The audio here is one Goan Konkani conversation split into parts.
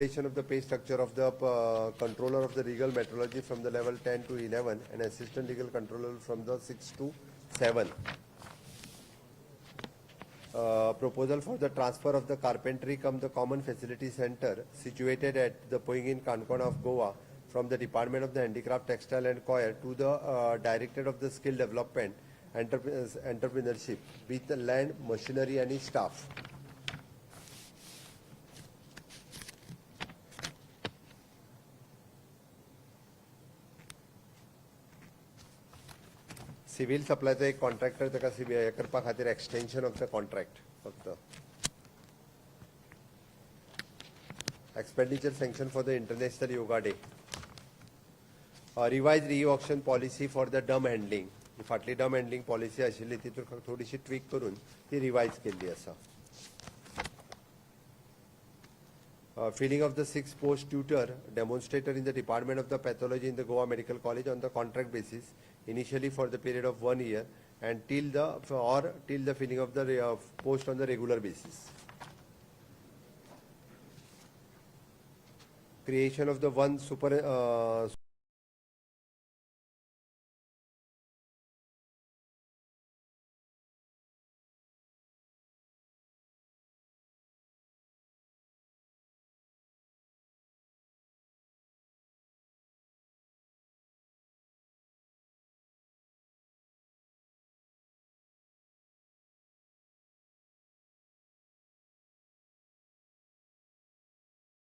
Of the pay structure of the controller of the legal metrology from the level 10 to 11 and assistant legal controller from the 6 to 7. Proposal for the transfer of the carpentry cum the common facility center situated at the Poinguinim Canacona of Goa from the Department of the Handicraft, Textile and Coir to the Directorate of the Skill Development Entrepreneurship with the land, machinery and staff. Civil सप्लायचो एक कॉन्ट्रॅक्टर ताका हे करपा खातीर एक्सटेन्शन ऑफ the contract फक्त. Expenditure sanction for the International Yoga Day. Revise re auction policy for the dump handling. फाटली डम हँडलिंग पॉलिसी आशिल्ली तितून थोडीशी ट्वीक करून ती रिवायज केल्ली आसा. Filling of the 6 post tutor demonstrator in the Department of the Pathology in the Goa Medical College on the contract basis, initially for the period of 1 year and till the filling of the post on the regular basis. Creation of the one super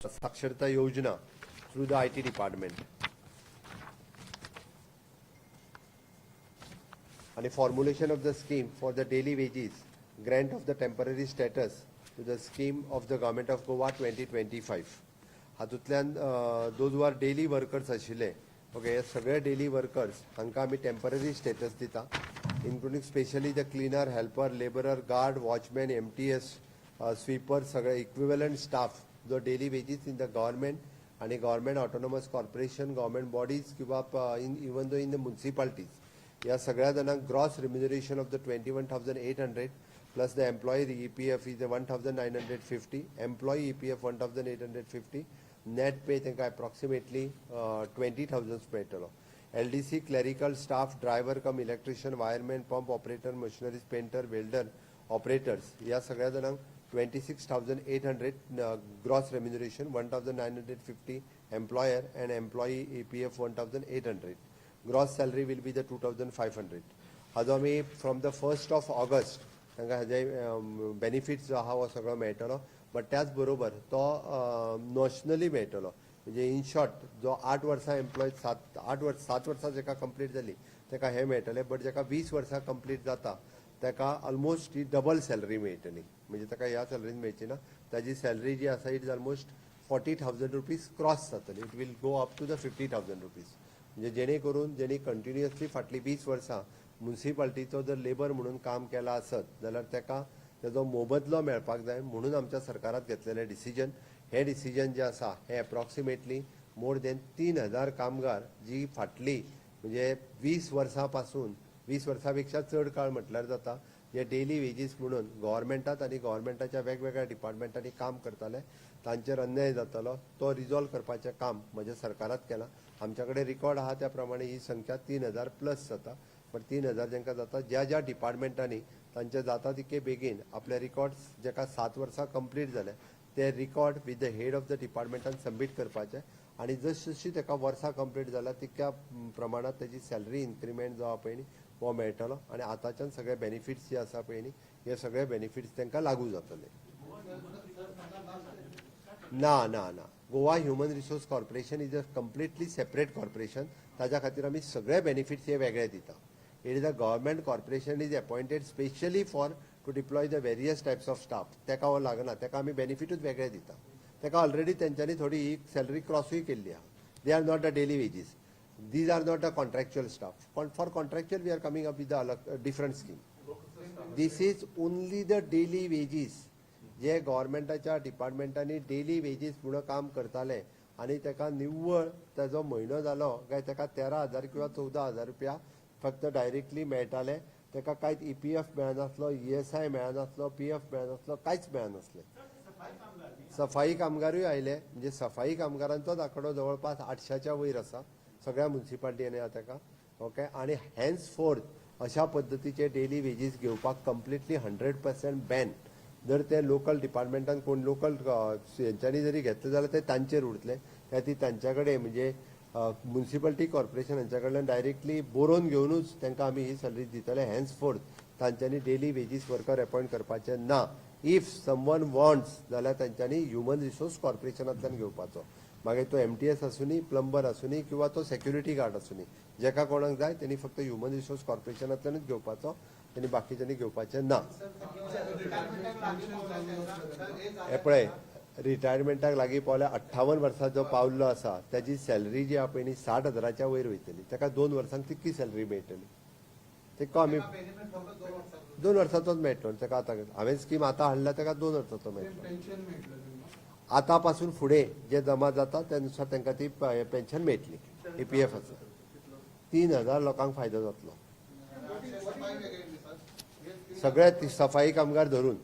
Saksharta Yojana through the IT department. And formulation of the scheme for the daily wages, grant of the temporary status to the scheme of the Government of Goa 2025. हातूंतल्यान those who are daily workers आशिल्ले, ओके, हे सगळे डेली वर्कर्स हांकां आमी टेम्पररी स्टेटस दिता, including specially the cleaner, helper, labourer, guard, watchman, MTS, sweeper, सगळे इक्विवेलंट स्टाफ जो daily wages in the government आणि government autonomous corporation, government bodies किंवा in even though in the municipalities, ह्या सगळ्या जाणांक gross remuneration of the 21,800 plus the employee EPF is 1,950, employee EPF 1,850, net pay तांकां एप्रॉक्सिमेटली 20,000 मेळटलो. LDC clerical staff, driver cum electrician, wireman, pump operator, machineries, painter, welder operators, ह्या सगळ्या जाणांक 26,800 gross remuneration, 1,950 employer and employee EPF 1,800. Gross salary will be the 2,500. हाजो आमी from the 1st of August तांकां हाजे बेनिफिट्स जो आहा हो सगळो मेळटलो, बट त्याच बरोबर तो नॉशनली मेळटलो. म्हणजे इन शॉर्ट जो 8 वर्सां एम्प्लॉय, 7 8 वर्स, 7 वर्सां जेका कंप्लीट जाली ताका हें मेळटलें, बट जेका 20 वर्सां कंप्लीट जाता ताका ऑलमोस्ट ही डबल सॅलरी मेळटली. म्हणजे ताका ह्या सॅलरीन मेळची ना, ताजी सॅलरी जी आसा it is almost ₹40,000 cross जातली. It will go up to the ₹50,000. म्हणजे जेणे करून जेणी कंटिन्युअसली फाटलीं 20 वर्सां मुन्सिपाल्टीचो जर लेबर म्हणून काम केलां आसत जाल्यार ताका तेजो मोबदलो मेळपाक जाय म्हणून आमच्या सरकारात घेतलेलें डिसिजन. हें डिसिजन जें आसा हें एप्रॉक्सिमेटली मोर देन 3,000 कामगार जी फाटली म्हणजे 20 वर्सां पासून, 20 वर्सां पेक्षा चड काळ म्हटल्यार जाता, जे डेली वेजीस म्हणून गव्हर्मेंटात आनी गव्हर्मेंटाच्या वेगवेगळ्या डिपार्टमेंटांनी काम करताले तांचेर अन्याय जातालो तो रिजॉल्व करपाचें काम म्हज्या सरकारात केलां. आमच्या कडेन रिकॉर्ड आहा त्या प्रमाणे ही संख्या 3,000 प्लस जाता, बट 3,000 जांकां जाता ज्या ज्या डिपार्टमेंटांनी तांचे जाता तितके बेगीन आपले रिकॉर्ड्स जेका 7 वर्सां कंप्लीट जाले ते record with the head of the डिपार्टमेंटान submit करपाचे आनी जशी ताका वर्सां कंप्लीट जाल्या तितक्या प्रमाणात तेजी सॅलरी इन्क्रिमेंट जो आहा पळय न्ही हो मेळटलो आनी आतांच्यान सगळे बेनिफिट्स जे आसा पळय न्ही हे सगळे बेनिफिट्स तांकां लागू जातले. ना ना ना, Goa Human Resource Corporation is a completely separate corporation. ताज्या खातीर आमी सगळे बेनिफिट्स हे वेगळे दिता. It is a government corporation is appointed specially for to deploy the various types of staff. ताका हो लागना, ताका आमी बेनिफिटूच वेगळे दिता. ताका ऑलरेडी तेंच्यांनी थोडी ही सॅलरी क्रॉसूय केल्ली आहा. They are not the daily wages, these are not the contractual staff. For contractual we are coming up with the different scheme. This is only the daily wages जे गव्हर्मेंटाच्या डिपार्टमेंटांनी डेली वेजीस म्हणून काम करताले आनी ताका निव्वळ ताजो म्हयनो जालो काय ताका 13,000 किंवा 14,000 रुपया फक्त डायरेक्टली मेळटाले. ताका कांयच ईपीएफ मेळनासलो, ईएसआय मेळनासलो, पीएफ मेळनासलो, कांयच मेळनासलें. सफाई कामगार न्ही. सफाई कामगारूय आयले, म्हणजे सफाई कामगारांचोच आंकडो जवळपास 800च्या वयर आसा सगळ्या मुन्सिपाल्टींनी ताका. ओके, आनी हेन्स फोर्थ अशा पद्दतीचे डेली वेजीस घेवपाक कंप्लिटली 100% बॅन. जर ते लोकल डिपार्टमेंटान कोण लोकल हेंच्यांनी जरी घेतले जाल्यार ते तांचेर उरतले. त्या खातीर तांच्या कडेन म्हणजे मुन्सिपाल्टी कॉर्पोरेशन हांच्या कडल्यान डायरेक्टली बरोवन घेवनूच तांकां आमी ही सॅलरी दितले. हेन्स फोर्थ तांच्यांनी डेली वेजीस वर्कर अपॉयंट करपाचे ना. If someone wants जाल्यार तांच्यांनी ह्युमन रिसोर्स कॉर्पोरेशनांतल्यान घेवपाचो. मागीर तो एमटीएस आसुनी, प्लंबर आसुनी किंवा तो सेक्युरिटी गार्ड आसुनी, जेका कोणाक जाय तेणी फक्त ह्युमन रिसोर्स कॉर्पोरेशनांतल्यानूच घेवपाचो, तेणी बाकीच्यांनी घेवपाचें ना. हे पळय, रिटायरमेंटाक लागीं पावल्या, 58 वर्सां जो पावल्लो आसा ताजी सॅलरी जी आहा पळय न्ही 60,000च्या वयर वयतली. ताका 2 वर्सांक तितकी सॅलरी मेळटली. ताका आमी 2 वर्सांचोच मेळटलो ताका. आतां हांवें स्कीम आतां हाडल्या, ताका 2 वर्सांचो मेळटलो. पेन्शन मेळटलें तांकां? आतां पासून फुडें जे जमा जाता त्या नुसार तांकां ती पेन्शन मेळटली. ईपीएफ आसा. 3,000 लोकांक फायदो जातलो, सगळे सफाई कामगार धरून.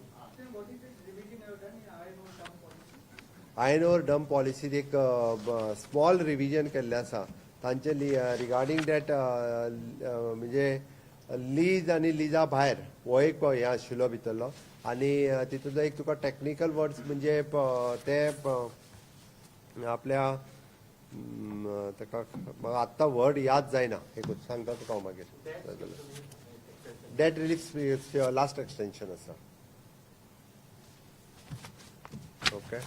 आयन ओर डंप पॉलिसीत एक स्मॉल रिविजन केल्लें आसा तांचे रिगार्डींग that, म्हणजे लीज आनी लिजा भायर हो एक हें आशिल्लो भितरलो. आनी तितूंतलो एक तुका टॅक्निकल वर्ड्स म्हणजे ते आपल्या ताका म्हाका आत्तां वर्ड याद जायना, एकूच सांगता तुका हांव मागीर. डेट रिलीफ लास्ट एक्सटेन्शन आसा. Okay,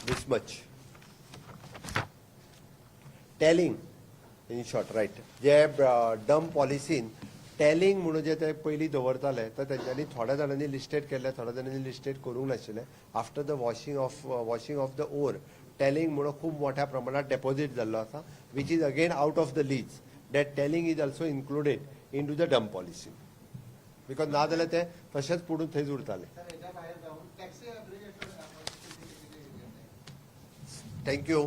this much tailing in short, right. J dump पॉलिसीन telling म्हणून जे ते पयलीं दवरताले, तर तेंच्यांनी थोड्या जाणांनी लिस्टेड केल्ले, थोड्या जाणांनी लिस्टेड करूंक नाशिल्लें. After the washing of the ore, tailing म्हणून खूब मोठ्या प्रमाणात डेपोजीट जाल्लो आसा, which is again out of the lease. That tailing is also included into the dump policy, because ना जाल्यार ते तशेंच पडून थंयच उरताले. सर, हेच्या भायर जावन टॅक्सी ऍब्रिगेटर thank you.